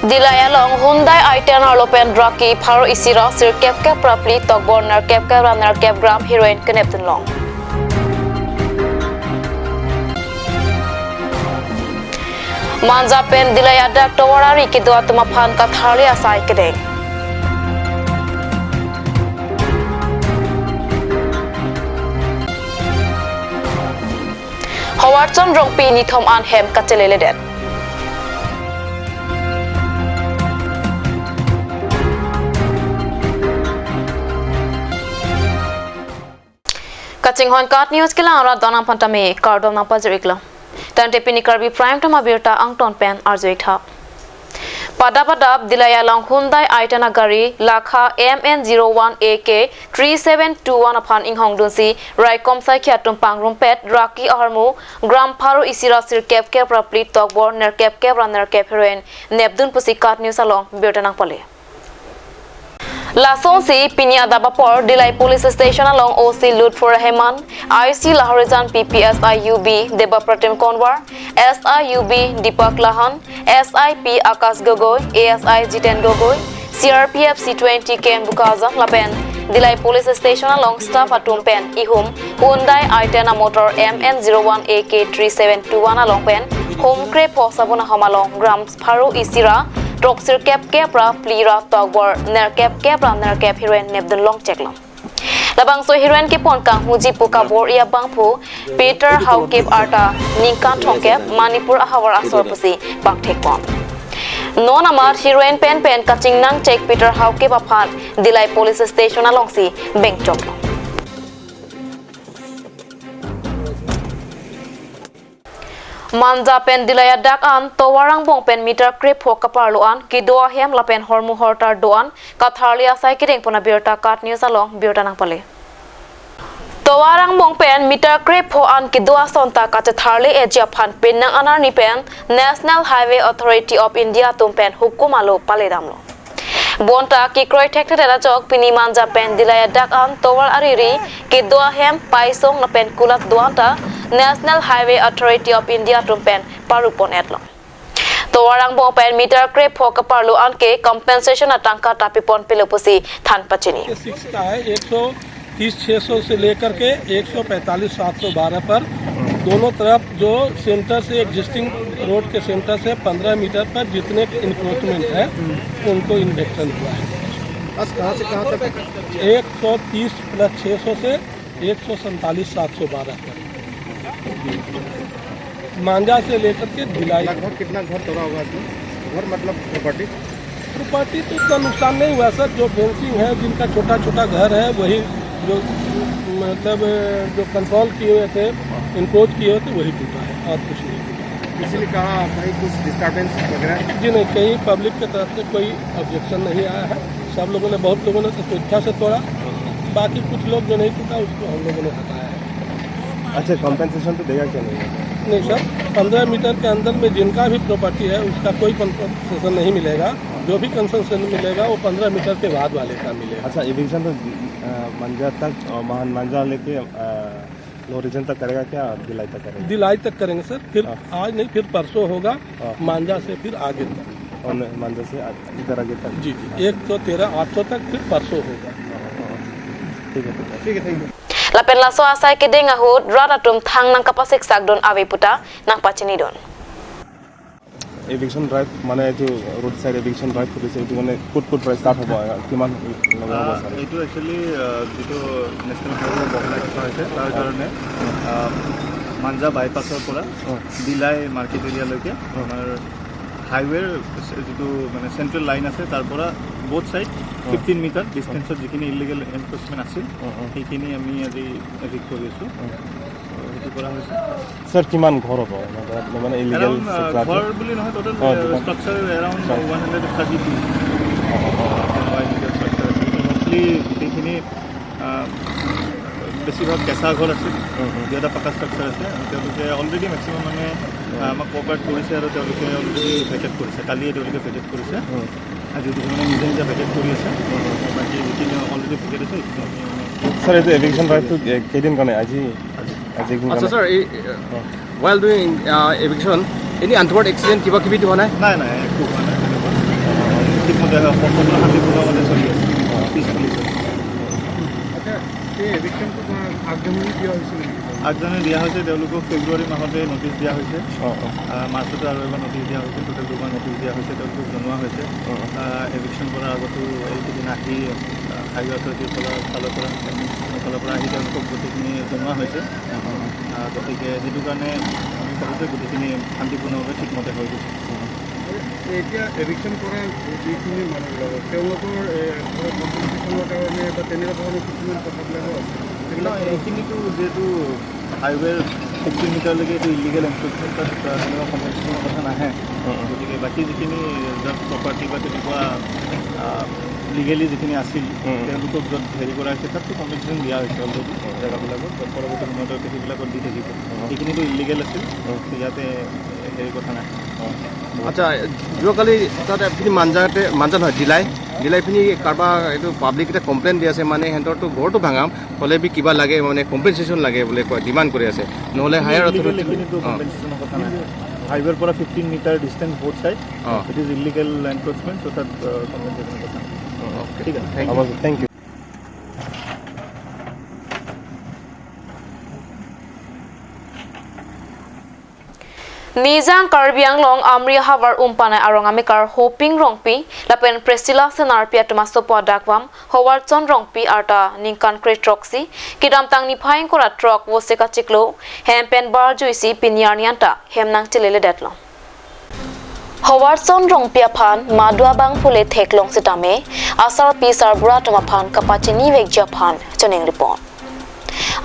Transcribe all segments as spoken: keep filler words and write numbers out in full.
Dillai along Hyundai i ten arlo pen raki pharo isi ra sirkep kep ra phli tokbor nerkep kep ra nerkep gram heroin kenepdun long. Manja pen Dillai adak tovar ari kedo atum aphan katharli asai kedeng. Howarchon Rongpi nithom an hem kacheleledet. Kachinghon KAT News kelang arat donang pantame kardom nangpajir-iklo. Tangte pini Karbi Prime Time abirta angton pen arju-ik tha. Padap padap Dillai along Hyundai i ten agari lakha M N zero one A K three seven two one aphan inghongdunsi raikom saikhi atum pangrumpet raki ahormu gram pharo isi ra sirkep kep ra phli tokbor nerkep kep ra nerkep heroin nepdun pusi KAT News along birta nangpale. Lasonsi pini adap apor Dillai Police Station along O C Lutfur Rahman, I C Lahorijan P P S I U B Deba Pratim Konwar, S I U B Deepak Lahan, S I P Akash Gogoi, A S I Jiten Gogoi, C R P F C twenty K M Bokajan lapen Dillai Police Station along staff atum pen ihum Hyundai i ten amotor M N zero one A K three seven two one along pen home krepho sabun ahom along gram pharo isi ra throk sirkep kep ra phli ra tokbor nerkep kep ra nerkep heroin nepdun long cheklo. Labangso heroin kepon kanghuji pu kabor-i abangphu Peter Haokip arta ningkan thomkep Manipur ahavar asor pusi pangthekpon. Non amat heroin pen pen kachingnang chek Peter Haokip aphan Dillai Police Station alongsi bengchoklo. Manja pen Dillai adak an tovar angbong pen meter krepho kaparlo an kedo ahem lapen hormu hortar do-an katharli asai kedeng pon abirta KAT News along birta nangpale. Tovar angbong pen meter krepho an kedo ason ta kachetharli eji aphan penang anarni pen National Highway Authority of India atum pen hukum alo paledamlo. Bonta kekroi thekthedet ajok pini Manja pen Dillai adak an tovar ariri kedo ahem paisong lapen kulat do-an ta National Highway Authority of India atum pen parupon-etlo. Tovar angbong pen meter krepho kaparlo an ke compensation atangka ta pipon pilo pusi than pachini. ये सिक्स का है, एक सौ तीस छः सौ से लेकर के एक सौ पैंतालीस सात सौ बारह पर दोनों तरफ जो सेंटर से, एग्जिस्टिंग रोड के सेंटर से पन्द्रह मीटर पर जितने इंक्रोचमेंट है, उनको इन्फेक्शन हुआ है। बस कहाँ से कहाँ तक? एक सौ तीस प्लस छः सौ से एक सौ सैंतालीस सात सौ बारह तक, मांझा से लेकर के भिलाई। लगभग कितना घर तोड़ा होगा इसमें? घर मतलब प्रॉपर्टी? प्रॉपर्टी तो इतना नुकसान नहीं हुआ सर, जो फेंसिंग है, जिनका छोटा छोटा घर है, वही जो, मतलब, जो कंट्रोल किए हुए थे, इनक्रोच किए हुए थे, वही टूटा है और कुछ नहीं टूटा। किसी ने कहा कहीं कुछ डिस्टरबेंस वगैरह? जी नहीं, कहीं पब्लिक की तरफ से कोई ऑब्जेक्शन नहीं आया है। सब लोगों ने, बहुत लोगों ने तो स्वेच्छा से तोड़ा, बाकी कुछ लोग जो नहीं टूटा उसको हम लोगों ने हटाया है। अच्छा, कॉम्पेंसेशन तो देगा क्या नहीं? नहीं सर, पन्द्रह मीटर के अंदर में जिनका भी प्रॉपर्टी है उसका कोई कॉम्पेंसेशन नहीं मिलेगा। जो भी कॉम्पेंसेशन मिलेगा वो पन्द्रह मीटर के बाद वाले का मिलेगा। अच्छा, इविक्शन तो, अ, मांझा तक, अ, मान-, मांझा लेके, अ, लोरिजन तक करेगा क्या, भिलाई तक करेगा? भिलाई तक करेंगे सर, फिर हाँ। आज नहीं, फिर परसों होगा, हाँ। मांझा से फिर आगे तक। और न-, मांझा से आ-, इधर आगे तक? जी, जी, हाँ। एक सौ तेरह आठ सौ तक, फिर परसों होगा। हाँ, हाँ, हाँ। ठीक है, ठीक है। ठीक है, thank you। Lapen laso asai kedeng ahut rat atum thang nangkapasiksak dun ave puta nangpachini dun. Eviction drive মানে এইটো ৰোড চাইড এভিকশ্যন ড্ৰাইভ খুলিছে, এইটো মানে ক'ত ক'ত পৰা ষ্টাৰ্ট হ'ব, কিমান লগে হ'ব, আহ, ছাৰ? এইটো একচুৱেলি, আহ, যিটো নেশ্যনেল হাইৱে বহলাই থকা হৈছে, তাৰ কাৰণে, আহ, মাঞ্জা বাইপাছৰ পৰা অ। বিলাই মাৰ্কেট এৰিয়ালৈকে অ। আমাৰ হাইৱেৰ যিটো মানে চেণ্ট্ৰেল লাইন আছে, তাৰ পৰা বোথ চাইড অ। ফিফটিন মিটাৰ ডিষ্টেঞ্চত যিখিনি ইলিগেল এনক্ৰচমেণ্ট আছিল, অ, অ। সেইখিনি আমি আজি এভিক্ট কৰি আছোঁ। অ। সেইটো কৰা হৈছে। ছাৰ, কিমান ঘৰ হ'ব? মানে, মানে, ইলিগেল এৰাউণ্ড, আহ, ষ্ট্ৰাকচাৰ? ঘৰ বুলি নহয়, টোটেল, অ, আহ, যিমান। Structure around sir. One hundred thirty two. অ, অ, অ। ৱাইড ষ্ট্ৰাকচাৰ আছে। মষ্টলি গোটেইখিনি, আহ, বেছিভাগ কেঁচা ঘৰ আছিল। উম, উম। দুই এটা পাকা ষ্ট্ৰাকচাৰ আছে। আৰু তেওঁলোকে অলৰেডি মেক্সিমাম মানে, উম। আহ, আমাক কোঅপাৰেট কৰিছে আৰু তেওঁলোকে অলৰেডি ভেকেট কৰিছে। কালিয়ে তেওঁলোকে ভেকেট কৰিছে। উম। আজি গোটেইখিনি মানে নিজে নিজে ভেকেট কৰি আছে। উম, উম। বাকী যিখিনি অলৰেডি ভেকেট আছে, সেইখিনি আমি ছাৰ, এইটো এভিকশ্যন ড্ৰাইভটো, এ, কেইদিন কাৰণে? আজি? আজি। আজি কি আচ্ছা, কাৰণে? ছাৰ, এই, অ। While doing, আহ, eviction, any untoward accident কিবা কিবি হোৱা নাই? নাই, নাই, একো হোৱা নাই তেনেকুৱা। সকলো শান্তিপূৰ্ণভাৱে চলি আছে, পিচফুলি চলি আছে। আচ্ছা, এই এভিকশ্যনটো তোমাৰ আগজাননী দিয়া হৈছিল নেকি? আগজাননী দিয়া হৈছে, তেওঁলোকক ফেব্ৰুৱাৰী মাহতে নটিচ দিয়া হৈছে। অ, অ। আহ, মাৰ্চতো আৰু এবাৰ নটিচ দিয়া হৈছে, টোটেল দুবাৰ নটিচ দিয়া হৈছে, তেওঁলোকক জনোৱা হৈছে। অ, অ। আহ, এভিকশ্যন কৰাৰ আগতো এইকেইদিন আহি, আহ, হাইৱে অথৰিটিৰ ফালৰ, ফালৰ পৰা, এডমিনিষ্ট্ৰেশ্যনৰ ফালৰ পৰা আহি তেওঁলোকক গোটেইখিনি জনোৱা হৈছে। অ, অ, অ। আহ, গতিকে সেইটো কাৰণে আমি ভাবোঁ যে গোটেইখিনি শান্তিপূৰ্ণভাৱে ঠিকমতে হৈ গৈছে। অ। এতিয়া এভিকশ্যন কৰা যিখিনি মানুহ ওলাব, তেওঁলোকৰ, এ, ধৰক, কম্পেনচেশ্যনৰ কাৰণে বা তেনেকুৱা ধৰণৰ কিছুমান কথাবিলাক, সেইবিলাক নহয়, কৰা এইখিনিতো যিহেতু হাইৱেৰ ফিফটিন মিটাৰলৈকে এইটো ইলিগেল এনক্ৰ'চমেণ্ট, তাত, আ, তেনেকুৱা কম্পেনচেশ্যনৰ কথা নাহে। উম, উম। গতিকে বাকী যিখিনি য'ত প্ৰপাৰ্টি বা তেনেকুৱা, আ, লিগেলি যিখিনি আছিল, উম, উম। তেওঁলোকক য'ত হেৰি কৰা হৈছে, তাততো কম্পেনচেশ্যন দিয়া হৈছে অলৰেডি জেগাবিলাকত, য'ত পৰৱৰ্তী সময়ত সেইবিলাকত দি থাকিব। উম। সেইখিনিতো ইলিগেল আছিল, উম। ইয়াতে হেৰি কথা নাই। আচ্ছা, যোৱাকালি তাত আপুনি মাঞ্জাতে, মাঞ্জা নহয়, ডিলাই, ডিলাই পিনি কাৰোবাৰ এইটো পাব্লিক এটা কমপ্লেইন দি আছে, মানে, সিহঁতৰতো ঘৰটো ভাঙাম, হ'লে বি কিবা লাগে, মানে, কম্পেনচেশ্যন লাগে বুলি কয়, ডিমাণ্ড কৰি আছে, নহ'লে হায়াৰ ইলিগেল অথৰিটি। এইখিনিতো অ। কম্পেনচেশ্যনৰ কথা নাই। হাইৱেৰ পৰা fifteen metre distance both side. অ। It is illegal encroachment, so' তাত, আ, কম্পেনচেশ্যনৰ কথা নাই। অ, অ'কে। ঠিক আছে। Thank you. হ'ব, thank you. Nijang Karbi Anglong Amri ahavar Umpanai arong amekar Hoping Rongpi lapen Priscilla Senarpi atum asopo adakvam Howarson Rongpi arta ningkan kre-throksi, kedamtang niphai ingkoi ra throk vose kachiklo hem pen barjuisi pini arni anta hem nangcheleledetlo. Howarson Rongpi aphan madu abang phule theklong sitame asarpi sarbura atum aphan kapachinivekji aphan choningripon.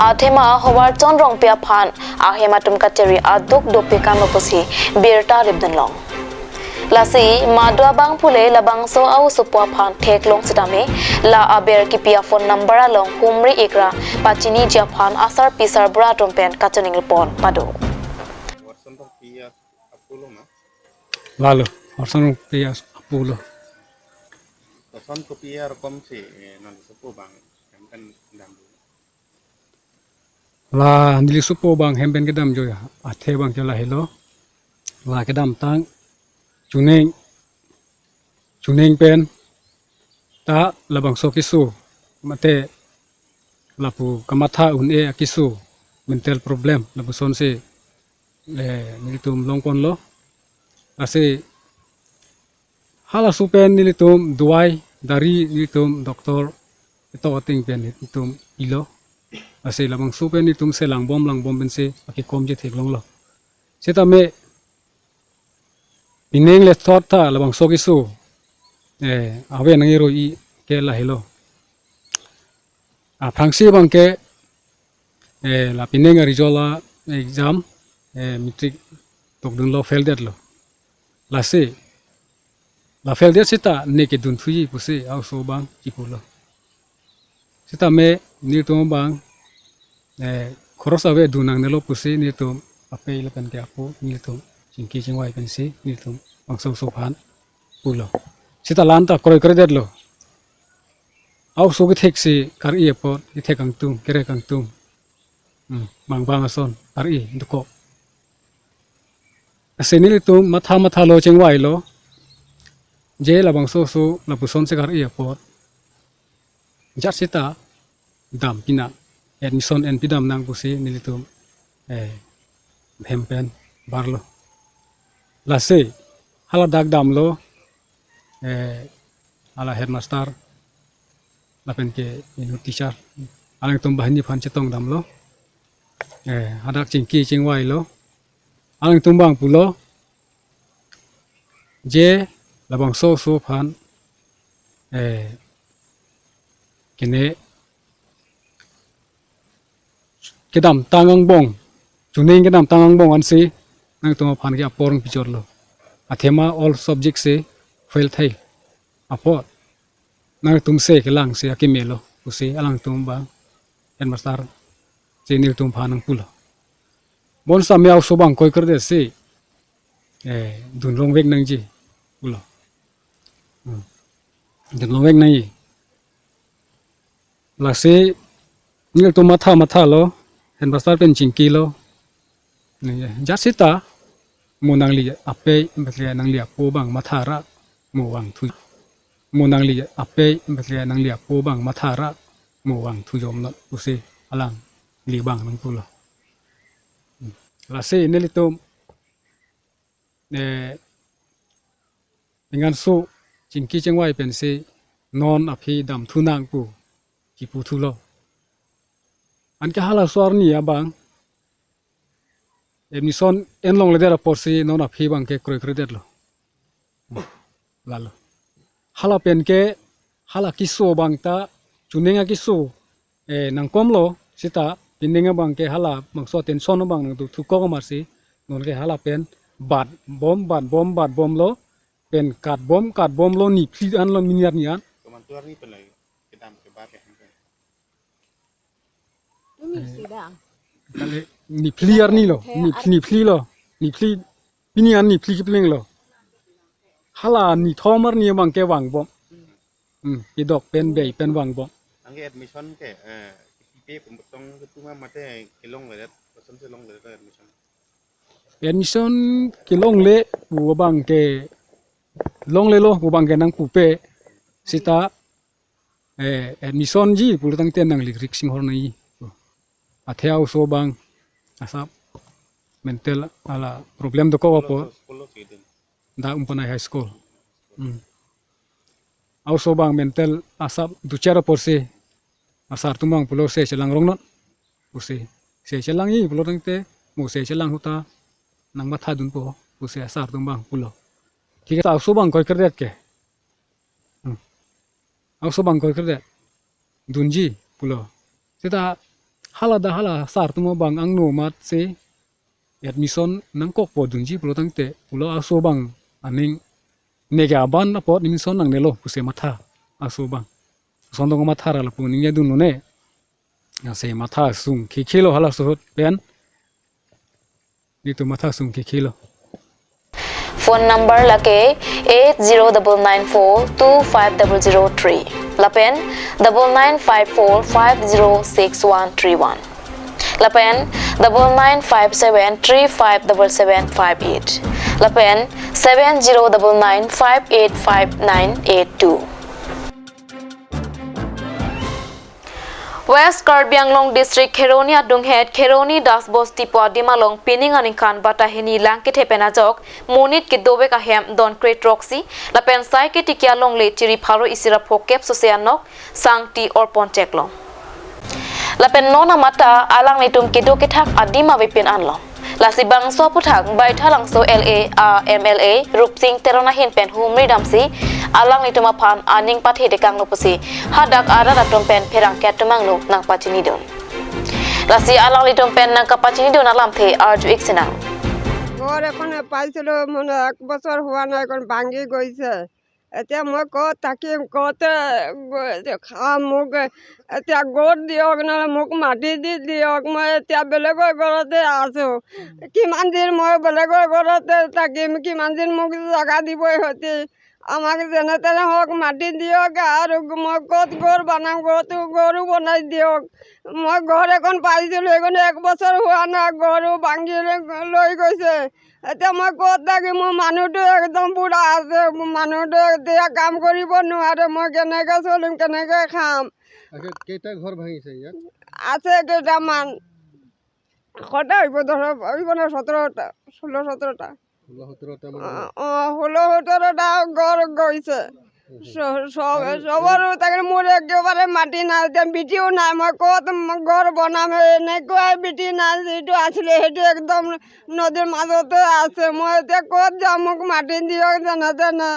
Athema Howarson Rongpi aphan ahem atum kacheri aduk dopik anlo pusi birta ripdunlong. Lasi madu abang phule labangso a-osopo aphan theklong sitame la aber kipi a-phone number along humri ik ra pachiniji aphan asarpi sarbura atum pen kachoningripon pado. Howarson Rongpi apo lo ma? Lalo, Howarson Rongpi apo lo. Koson kopi arokom si, eh, nangsopo abang hem pen dam? La neli sopo abang hem pen kedamjoi athe abang ke lahelo. La kedamtang chuning, chuning pen ta labangso keso, mate lapu kamatha un-e akeso, mental problem, lapusonsi, eh, nelitum longponlo. Lasi halaso pen nelitum dawai dari nelitum doctor ketok ating pen nelitum ilo. Lasi labangso pen nelitum selangbom langbom pensi akekomji theklonglo. Sitame pining lethot ta labangso keso, eh, ave nang iro i ke lahelo. Aphrangsi abang ke, eh, la pining a-result a-exam, eh, matric tokdunlo, fail detlo. Lasi la fail det sita ne kedun thuji pusi a-oso abang chipulo. Sitame nelitum abang, eh, khoros ave dun nangnelo pusi nelitum apei lapen ke apo nelitum chingki chingvai pensi nelitum bangso oso aphan pulo. Sita la-an ta kroikre detlo. A-oso ketheksi kar-i apot, kethek kangtung, kerek kangtung. Hmm, bang bang ason kar-i dokok. Lasi nelitum matha mathalo chingvailo. Je labangso oso lapusonsi kar-i apot jat sita dam pinang, admission en pidam nang pusi nelitum, eh, hem pen barlo. Lasi hala dak damlo, eh, hala headmaster lapen ke inut teacher, alangtum banghini aphan chetong damlo. Eh, hadak chingki chingvailo. Alangtum abang pulo, je labangso oso aphan, eh, kene kedamtang angbong, chuning kedamtang angbong ansi nangtum aphan ke aporong pijorlo. Athema all subject si fail thai apot nangtumsi kelangsi akemelo pusi alangtum abang headmaster si nelitum aphan nangpulo. Bonsitame a-oso abang kroikre detsi, eh, dun longvek nangji pulo. Hmm. Dun longvek nangji. Lasi nelitum matha mathalo, headmaster pen chingkilo. Jat sita mo nangli apei, mate nangli apo abang matha ra mo vangthu. mo nangli apei, mate nangli apo abang matha ra, mo vangthu jom non pusi alangli abang nangpulo. Lasi nelitum, eh, penganso chingki chingvai pensi non aphi damthu nang pu kiputhulo. Anke halaso arni abang admission en longledet apotsi non aphi abang ke kroikredetlo. Lalo. Hala pen ke hala keso abang ta chuning akeso, eh, nangkomlo seta pining abang ke halabangso attention abang nangdo thukok amarsi non ke hala pen bat bom, bat bom, bat bomlo, pen kat bom, kat bomlo, niphli anlo, mini arni an. Komantu arni pen lagi kedam ke bat ya. Ini sidang. Kali niphli arnilo, eh, nip-, ar- niphlilo, niphli, pini an niphli kipling lo. Hala nithom arni abang ke vangbom. Hmm, kedok pen bei pen vangbom. Anke admission ke, eh, kipi pe pembetong ketu ma mate kelongledet, kosonsi longledet admission? Admission kelongle pu abang ke longlelo pu abang ke nangpupe seta, eh, admission ji pulo tangte nangli risk singhor nangji. Athe a-oso abang asap mental hala problem dokok apot. School lo si din. Dak Umpanai High School. Hmm. A-oso abang mental asap duchar apotsi asar atum abang pulo se chelang rong non pusi. Se chelangji pulo tangte mo se chelang ahut ta nangmatha dunpo pusi asar atum abang pulo. Thik ase, a-oso abang kroikredet ke. Hmm. A-oso abang kroikredet dunji pulo. Seta hala da hala sar atum abang angno amatsi admission nangkokpo dunji pulo tangte pulo a-oso abang aning neke aban apot admission nangnelo pusi matha a-oso abang. Sondong matha ra lapu ningje dunlone. Lasi matha sung kikhilo halaso ahut pen. Nelitum matha sung kikhilo. Phone number lake eight zero double nine four two five double zero three lapen double nine five four five zero six one three one lapen double nine five seven three five double seven five eight lapen seven zero double nine five eight five nine eight two. West Karbi Anglong District Kheroni adunghet Kheroni Das Bosti pu adim along pining aningkan Bata hini lang kethe pen ajok monit kedovek ahem don kre throksi lapen sai ketiki alongle chiri pharo isi ra phokep sose anok sangti orpon cheklo. Lapen non amata alanglitum kedo kethak adim avepin anlo. Lasi bangso aphuthak Baithalangso L A a M L A Rupsing Teron ahin pen humri damsi alanglitum aphan aning pathedekanglo pusi hadak arat atum pen pherangke atum angno nangpachinidun. Lasi alanglitum pen nangkapachinidun alamthe arju-ik sinang. ঘৰ এখন পাইছিলোঁ, মানে, এক বছৰ হোৱা নাই, এখন ভাঙি গৈছে। এতিয়া মই ক'ত থাকিম, ক'তে গ-, খাম? মোক এতিয়া ঘৰ দিয়ক, নহ'লে মোক মাটি দি দিয়ক। মই এতিয়া বেলেগৰ ঘৰতে আছোঁ। কিমান দিন মই বেলেগৰ ঘৰতে থাকিম? কিমান দিন মোক জাগা দিবই সিহঁতি? আমাক যেনে তেনে হওক, মাটি দিয়ক। আৰু মই ক'ত ঘৰ বনাম? ঘৰটো, ঘৰো বনাই দিয়ক। মই ঘৰ এখন পাইছিলোঁ, এইখন এক বছৰ হোৱা নাই, ঘৰো ভাঙি লৈ, লৈ গৈছে। এতিয়া মই ক'ত থাকিম? মোৰ মানুহটো একদম বুঢ়া আছে, মোৰ মানুহটো এতিয়া কাম কৰিব নোৱাৰে, মই কেনেকে চলিম, কেনেকে খাম? আচ্ছা, কেইটা ঘৰ ভাঙিছে ইয়াত? আছে কেইটামান, সদায় হ'ব, ধৰক, হ'ব নে, সোতৰটা, ষোল্ল সোতৰটা। ষোল্ল সোতৰটা মানে অ, ঘৰ? অ, ষোল্ল সোতৰটা ঘৰ গৈছে। হুম। চ-, চ-, আৰু চবৰো তাকে মোৰ একেবাৰে মাটি নাই, এতিয়া বিটিও নাই, মই ক'ত ম-, ঘৰ বনাম? এনেকুৱাই বিটি নাই, যিটো আছিলে সেইটো একদম নদীৰ মাজতে আছে। মই এতিয়া ক'ত যাম? মোক মাটি দিয়ক যেনে তেনে।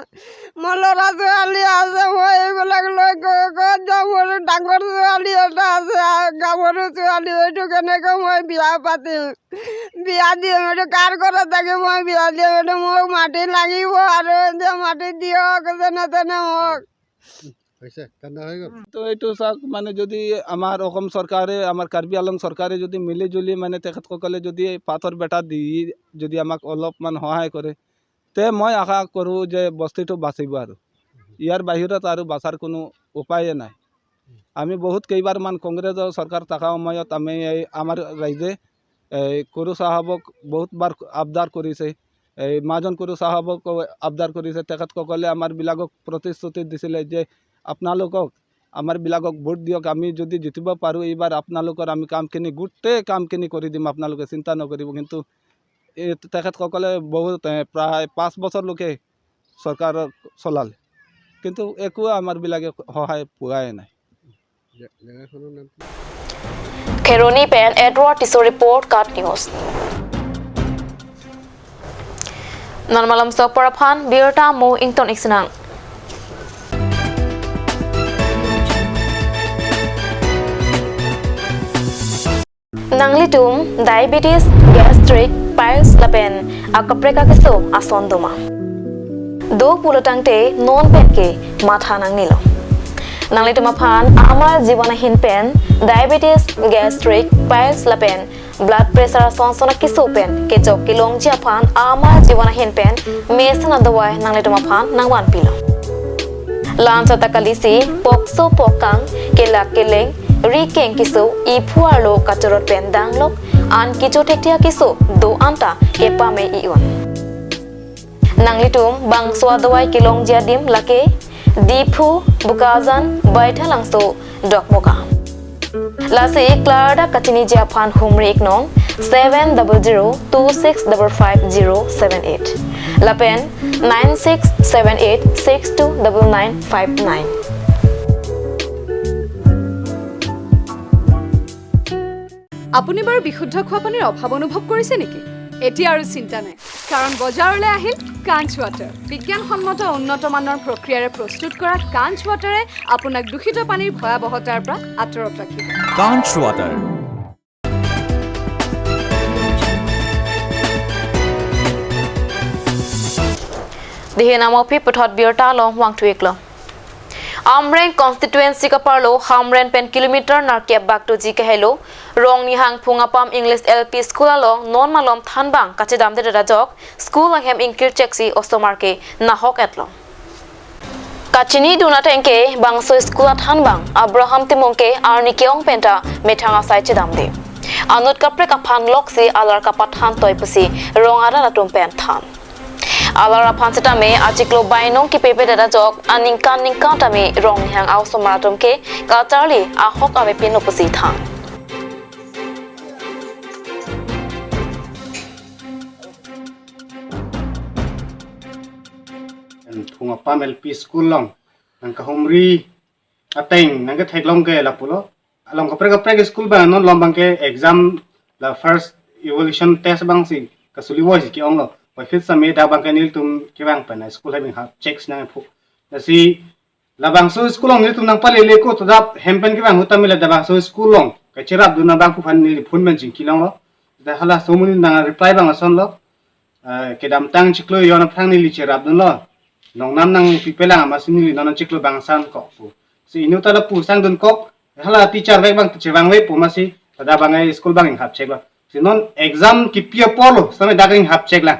মোৰ ল'ৰা ছোৱালী আছে, মই এইবিলাক লৈ ক-, ক'ত যাম? মোৰ ডাঙৰ ছোৱালী এটা আছে, আ, গাভৰু ছোৱালী, এইটো কেনেকে মই বিয়া পাতিম? বিয়া দিম, এইটো কাৰ ঘৰত থাকিম? মই বিয়া দিম, এইটো মোক মাটি লাগিব আৰু এতিয়া মাটি দিয়ক যেনে তেনে হওক। হৈছে, কান্দা হৈ গ'ল। তো এইটো চাওক, মানে যদি আমাৰ অসম চৰকাৰে, আমাৰ কাৰ্বি আংলং চৰকাৰে যদি মিলি জুলি মানে তেখেতসকলে যদি পাথৰ বেটা দি যদি আমাক অলপমান সহায় কৰে, তে মই আশা কৰোঁ যে বস্তিটো বাচিব আৰু। ইয়াৰ বাহিৰত আৰু বাচাৰ কোনো উপায়ে নাই। আমি বহুত কেইবাৰমান কংগ্ৰেছৰ চৰকাৰ থকা সময়ত আমি এই আমাৰ ৰাইজে এই কৰো চাহাবক বহুত বাৰ আবদাৰ কৰিছে, এই মহাজন কুৰু চাহাবক আবদাৰ কৰিছে, তেখেতসকলে আমাৰবিলাকক প্ৰতিশ্ৰুতি দিছিলে যে আপোনালোকক, আমাৰবিলাকক ভোট দিয়ক, আমি যদি জিতিব পাৰোঁ এইবাৰ আপোনালোকৰ আমি কামখিনি, গোটেই কামখিনি কৰি দিম, আপোনালোকে চিন্তা নকৰিব। কিন্তু এই তেখেতসকলে বহুত, এ, প্ৰায় পাঁচ বছৰলৈকে চৰকাৰ চলালে, কিন্তু একো আমাৰবিলাকে সহায় পোৱাই নাই। জে-, জেগাখনৰ নাম কি? Kheroni pen Edward Tisso report, KAT News. Non malom so apor aphan birta mo ington ik sinang. Nanglitum diabetes, gastric, piles lapen akaprek akeso ason doma? Do pulo tangte non penke matha nangnelo. Nanglitum aphan Amar Jeevan ahin pen diabetes, gastric, piles lapen blood pressure ason son akeso pen kechok kelongji aphan Amar Jeevan ahin pen mesen adawai nanglitum aphan nangvanpilo. La-anchot ta kalisi pokso pokang, kelak keleng, ri keng keso, iphu arlo kachorot pen danglok, an kecho thekthe akeso do-an ta kepame i-un. Nanglitum bangso adawai kelongji adim lake Diphu, Bokajan, Baithalangso, Dokmoka. Lasi klardak kachiniji aphan humri ik non seven double zero two six double five zero seven eight lapen nine six seven eight six two double nine five nine. আপুনি বাৰু বিশুদ্ধ খোৱা পানীৰ অভাৱ অনুভৱ কৰিছে নেকি? এতিয়া আৰু চিন্তা নাই, কাৰণ বজাৰলৈ আহিল কাঞ্চ ৱাটাৰ। বিজ্ঞানসন্মত উন্নত মানৰ প্ৰক্ৰিয়াৰে প্ৰস্তুত কৰা কাঞ্চ ৱাটাৰে আপোনাক দূষিত পানীৰ ভয়াৱহতাৰ পৰা আঁতৰত ৰাখিব। Kanch Water. Dihe namo phi puthot birta along vangthu iklo. Amreng constituency kaparlo Hamren pen kilometer narkep bak doji kahelo Rongnihang Phungapam English L P School along non malom thanbang kachedamdedet ajok school ahem ingkir cheksi osomar ke nahok-etlo. Kachinidun ateng ke bangso school athanbang Abraham Timung ke arni ke-ong penta methang asai chedamde. Anut kaprek aphan loksi alar kapathan toi pusi rong arat atum pen than. Alar aphan setame achiklo bainong kipepedet ajok aningkan ningkan tame Rongnihang a-osomar atum ke kacharli ahok avepinlo pusi than. Phungapam L P School along nangkahumri ateng nangketheklong ke lapulo. Along kaprek kaprek school abang non malom abang ke exam la first evaluation test abangsi kasulivoisi ke-onglo. Puvoiphit setame dak abang ke nelitum kevang pen school ahem inghap chek sinang pu. Lasi labangso school along nelitum nangpalele ko, to dak hem pen kevang ahut tame la labangso school along kacherapdun abang pu aphan neli phone pen chingkilonglo. Dak halaso amonit nang reply abang asonlo. Eh, kedamtang chiklo jon aphrang neli cherapdunlo. Nongnam nangpipelang amatsi neli non chiklo bangsan kok pu. Si inut ta lapu sangdunkok, hala teacher vek abang chevangve pu amatsi ladak abang school abang inghap cheklo. Si non exam kipi aporlo setame dak inghap cheklang.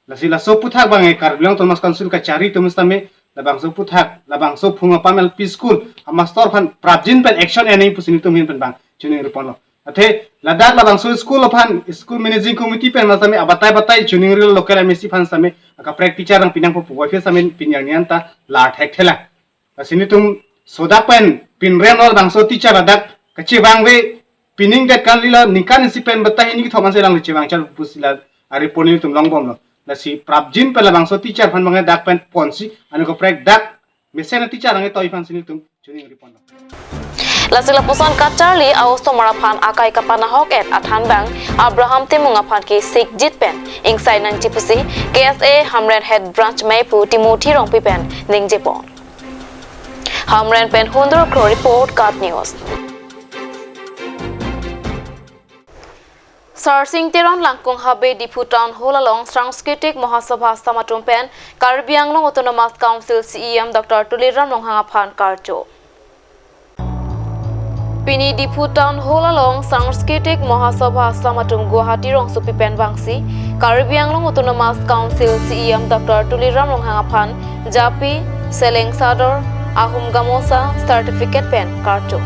Lasi laso aphuthak abang Karbi Anglong Autonomous Council kachari atum setame labangso aphuthak, labangso Phungapam L P School amastor aphan prapjin pen action en nangji pusi nelitum ahin pen abang chiningri ponlo. Athe ladak labangso school aphan school managing committee pen setame abatai batai chiningrilo, local M A C aphan setame akaprek teacher nangpi nangpo pu, puvoiphit setame pini arni an ta lar thekthelang. Lasi nelitum sodak pen pinrem lo, labangso teacher ladak kachevangve, pining det kan lila ningkan isi pen batai hini kethom ansi lang chevang char pusi la a-report nelitum longbomlo. Lasi prapjin pen labangso teacher aphan abang dak pen ponsi, anut kaprek dak mesen teacher nangtoi aphansi nelitum chiningri ponlo. Lasi lapuson kacharli a-osomar aphan akai kapanahok-et athanbang Abraham Timung aphan ke sikjit pen ingsai nangji pusi K S A Hamren Head Branch meiphu Timothy Rongpi pen ningje pon. Hamren pen Hundur Kro report, KAT News. Sarsing Teron Langkung Habe Diphu Town Hall along Sanskritik Mahasabha Assam atum pen Karbi Anglong Autonomous Council C E M Doctor Tuliram Ronghang aphan karcho. Pini Diphu Town Hall along Sanskritik Mahasabha Assam atum Guwahati rongsopi pen vangsi Karbi Anglong Autonomous Council C E M Doctor Tuliram Ronghang aphan japi, seleng sador, ahum gamosa, certificate pen karcho.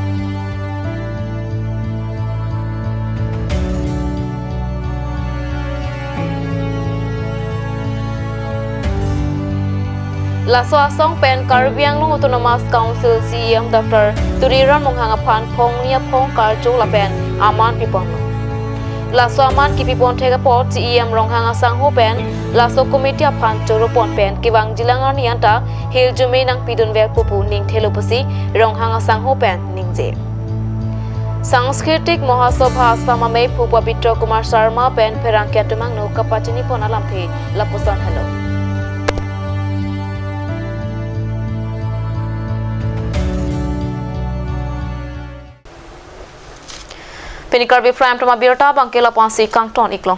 Laso asong pen Karbi Anglong Autonomous Council C E M Doctor Tuliram Ronghang aphan phongni aphong karcho lapen aman pipon. Laso aman kipipon thek apot C E M Ronghang asangho pen laso committee aphan choropon pen kevangjilang arni anta hiljome nangpidunverpo pu ningthelo pusi Ronghang asangho pen ningje. Sanskritik Mahasabha Assam amei phu Pabitra Kumar Sharma pen pherangke atum angno kapachinipon alamthe lapuson helo. Pini Karbi Prime Time abirta abangke lapu-ansi kangton iklong.